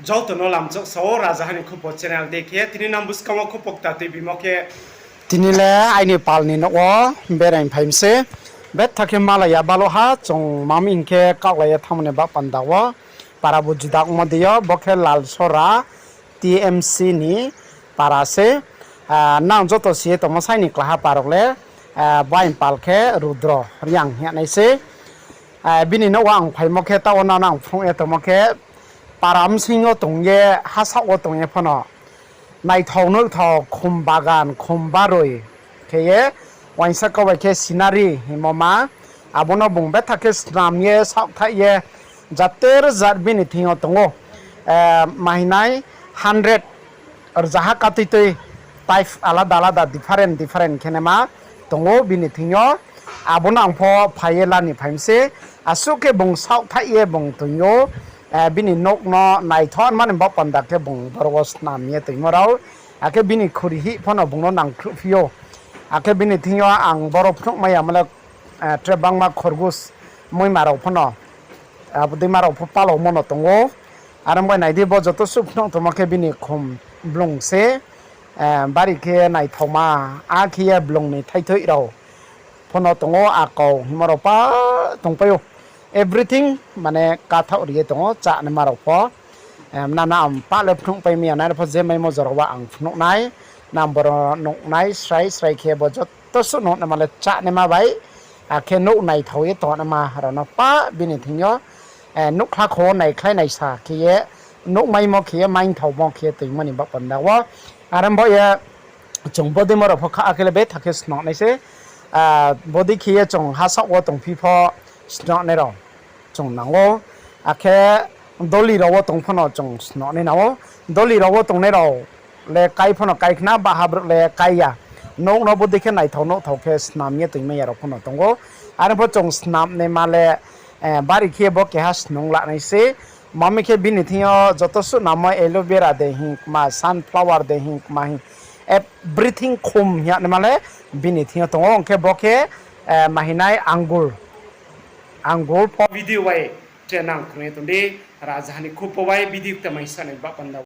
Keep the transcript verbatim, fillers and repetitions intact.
Joto no lamchok sao Rajaha ni Khupo channel de khe, tini nang buskang wo khupo kta tuibimo khe, tini le aini pal ni nouh wo berai phai mi se. Betha khe malai ya balo ha, chung mami hing khe kaohlai ye thanngmo ni baoh panda wo. Para bo juda ongmo dei yo, bo khe Lalsora T M C ni para se. Nang joto si ye tongmo sai ni klaha parok le, bo aini pal khe Rudro Reang hing ye nai se. Bini nouh wo ang phaimo khe, taoh wo nang phnuh ye tongmo khe, para bsing yo tong ye, hasaoh wo tong ye phano naithao nuhthao khum bagan, khum baroi khe ye, uaingsa kau bai khe scenery hingmo ma, abo no bung betha khe snam ye, saohthaih ye, jater jat bini thing yo tong ou. Mahinai hundred, rzaha katuitui type alada alada different different khe naima tong ou bini thing yo. Abo no ang pho phai ye la ni phai mi se. Asuh khe bung saohthaih ye bung toing ou. Bini nouh no naithao nma ni baoh panda khe bung boro wo snam ye toingmo rao. Akhe bini khuri hih phano bung no nangkhruhphi ou. Akhe bini thing yo ang boro phnuhmai yamo le, tre bangma khorgus, muima rao phano, abo deima rao pho palaomo no tong ou. Are ong bai nai di, bo joto suh phnuh tongmo khe bini khum blung se, bari khe naithaoma, akhe ye blung ni thaithoih rao phano tong ou, akau hingmo rao pa tongpai ou. Everything mane kathaoh ri ye tong ou, chánaima rao pho. Nana ang pah le phnuhpai mi ya nai, are pho je maimo jora wo ang phnuh nai, nang boro nuh nai, srai srai khe bo joto suh nuh naima le chánaima bai, akhe nouh naithao ye tongnaima rao no pa bini thing yo, nuhkhla kho wo naikhlai naisa khe ye, nuhmaimo khe ye, maingthaomo khe ye toingmo ni baoh panda wo. Are ong bai ye, chung bodei mo rao pho kha, akhe le betha khe snam nai se. Bodei khe ye chung hasaoh wo tongphi pho snam nai rao chung nang ou. Akhe doli rao wo tong phano chung snam nai nang ou. Doli rao wo tongnai rao le kai phano kai khna, baha brouh le kai ya. Nouh no bodei khe naithao nuhthao khe snam ye toingmai ya rao phano tong ou. Are pho chung snam naima le, bari khe bo keha snung la nai se. Mami khe bini thing yo joto suh namo aloe vera de hing kma, sunflower de hing kma hing, everything khum hing ya naima le bini thing yo tong ou. Ong khe bo khe, mahinai angur, angur pho video bai tre nang krung ye tong di, Rajaha ni Khupo bai video kta mai sa ni baoh panda.